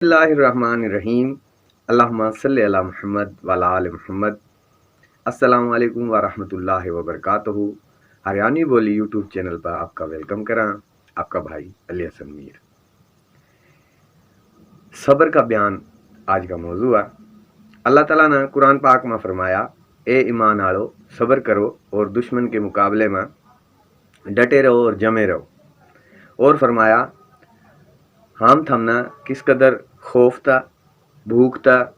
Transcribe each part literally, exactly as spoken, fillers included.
बिस्मिल्लाहिर्रहमानिर्रहीम। अल्लाहुम्मा सल्लि अला मुहम्मद व अला आले मुहम्मद। अस्सलाम वालेकुम व रहमतुल्लाहि व बरकातहू। हरियाणवी बोली YouTube चैनल पर आपका वेलकम करा, आपका भाई अली हसन मीर। सब्र का बयान आज का मौजू है। अल्लाह ताला ने कुरान पाक में फरमाया, "ए ईमान आलो, सब्र करो और दुश्मन के मुकाबले में डटे रहो और जमे रहो।" और फरमाया, "हम थमने किस कदर खौफ था, भूख था,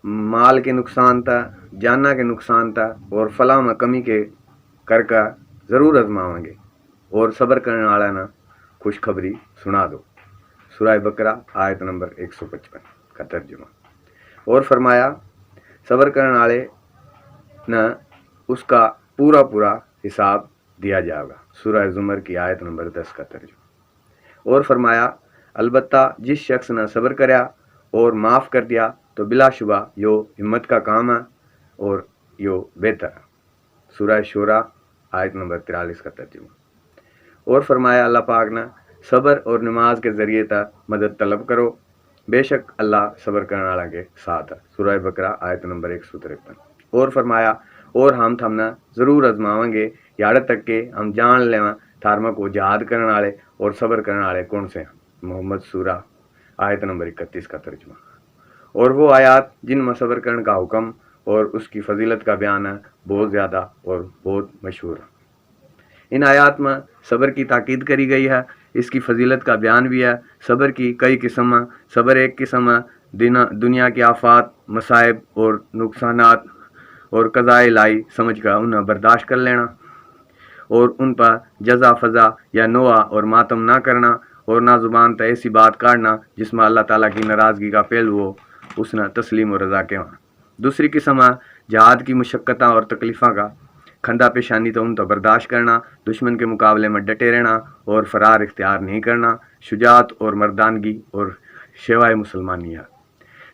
माल के नुकसान था, जाना के नुकसान था और फला में कमी के करके जरूर आजमावांगे और सब्र करने वाला ना खुशखबरी सुना दो।" सूरह बकरा, आयत नंबर एक सौ पचपन का तर्जुमा। और फरमाया, सब्र करने वाले न उसका पूरा पूरा हिसाब दिया जाएगा। सूरह जुमर की आयत नंबर दस का तर्जुमा। और फरमाया, अलबत्ता जिस शख्स ने सब्र करया और माफ़ कर दिया तो बिलाशुबा यो हिम्मत का काम है और यो बेहतर है। सूरह शोरा, आयत नंबर तिरालीस का तर्जुमा। और फरमाया अल्लाह पाक ने, सब्र और नमाज के जरिए तक मदद तलब करो, बेशक अल्लाह सब्र करने वाला के साथ है। सूरह बकरा, आयत नंबर एक सौ तिरपन। और फरमाया, और हम थमने जरूर आजमावांगे, याड़े तक के हम जान लेवां थारमक वो जिहाद करने वाले और सब्र करने वाले कौन से हैं। मोहम्मद सूरा, आयत नंबर इकतीस का तर्जुमा। और वो आयात जिनमें सब्र करने का हुक्म और उसकी फजीलत का बयान है, बहुत ज़्यादा और बहुत मशहूर है। इन आयात में सब्र की ताकीद करी गई है, इसकी फजीलत का बयान भी है। सब्र की कई किस्म हैं। सब्र एक किस्म है दिना-, दुनिया के आफात, मसाइब और नुकसानात और कज़ाए इलाही समझ कर उन्हें बर्दाश्त कर लेना और उन पर जजा फजा या नोहा और मातम ना करना और ना जुबान तै ऐसी बात काढ़ना जिसमें अल्लाह ताला की नाराज़गी का पहलू हो, उसने तस्लीम और रजा कहवा। दूसरी किस्म है जिहाद की मुशक्कतां और तकलीफ़ां का खंदा पेशानी, तो उन तो बर्दाश्त करना, दुश्मन के मुकाबले में डटे रहना और फरार इख्तियार नहीं करना, शुजात और मर्दानगी और शेवाए मुसलमानी है।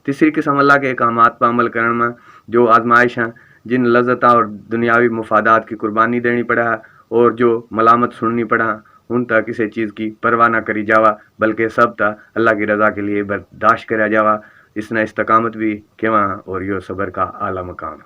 तीसरी किस्म अल्लाह के अहकामात पर अमल करण में जो आजमाइश हैं, जिन लज्जतां और दुनियावी मुफादात की कुर्बानी देनी पड़ा है और जो मलामत सुननी पड़ा है, उन तक किसी चीज़ की परवाह ना करी जावा, बल्कि सब तक अल्लाह की रजा के लिए बर्दाश्त करा जावा। इसने इस्तकामत भी कहवा और यो सब्र का आला मकाम।